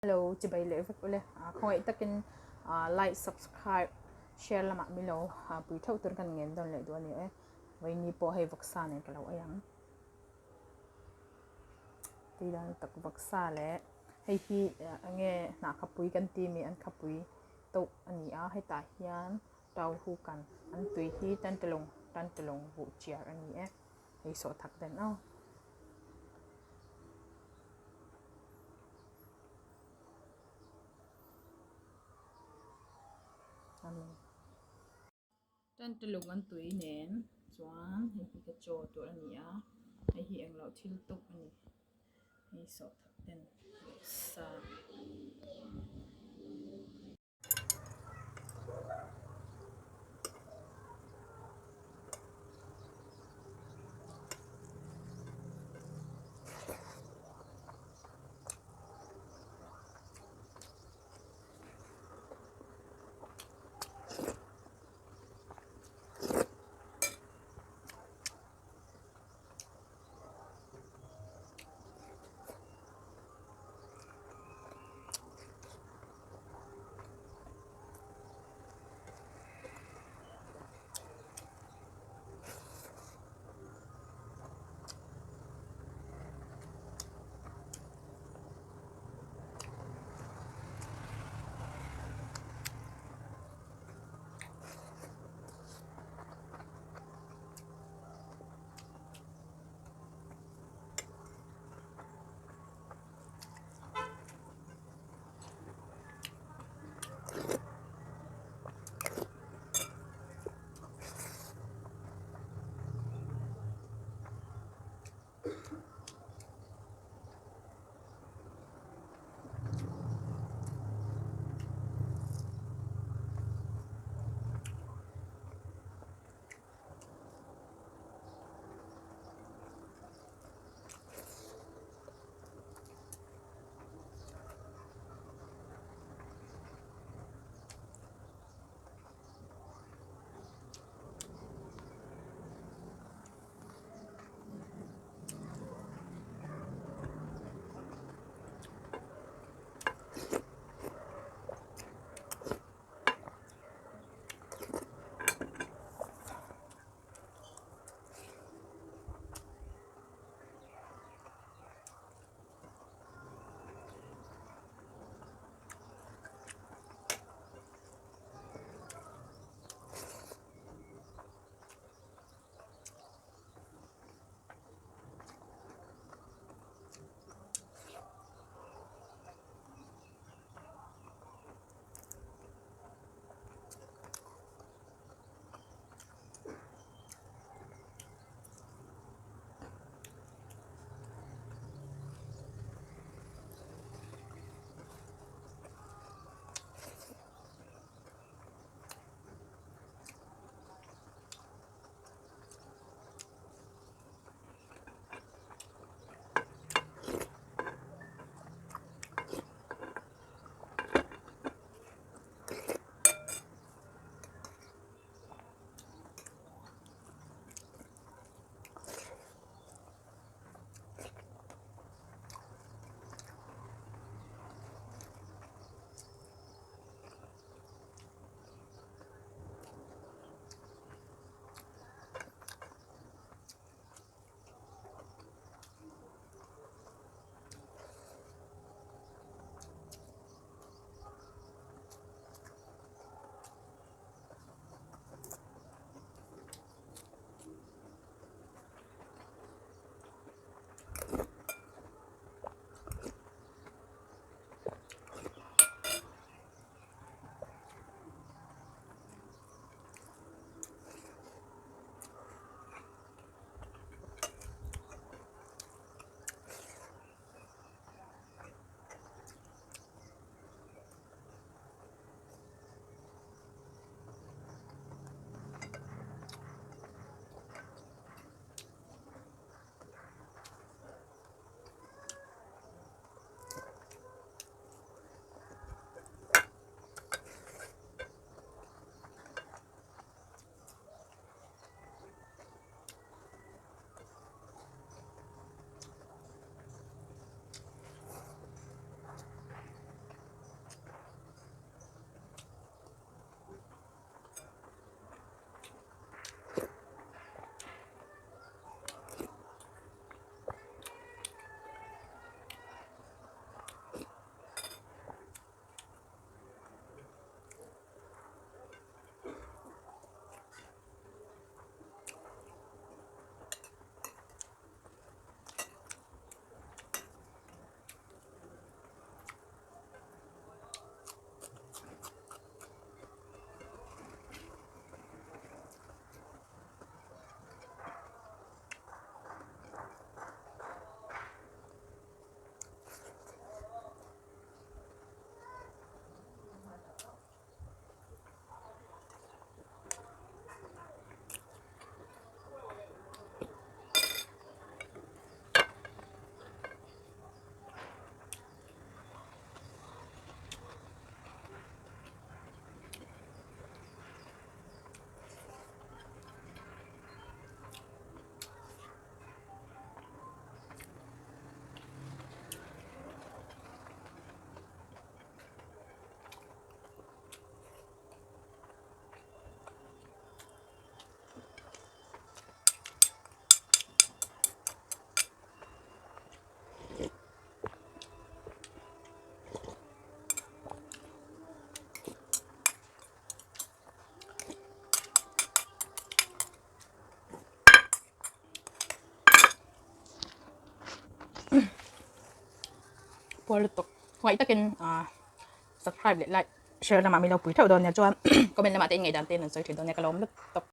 Hello chibai leh vek ule khawngaih takin like subscribe share lamah min lo pui theuh tur kan ngen dawn leh duh a ni e vawiin pawh hei vawksa nen ka lo ei ang tui dan tak vawksa leh hei hi enge hnah khapui kan ti mi an khapui tawh a ni a hetah hian tau hu kan an tui hi tantalung tantalung buh chiar a ni e hei sawh thak den aw. Tantalung an tui nen chuan hei hi ka chaw tur a ni a hei hi englo thil tuk a ni hei sawhthak ten leh sa. puar lutuk. Khawngaih takin ah subscribe leh like share lamah min lo pui theuh dawn nia chuan comment lamah te in ngaihdan te in rawn sawi thin dawn nia ka lawm lutuk.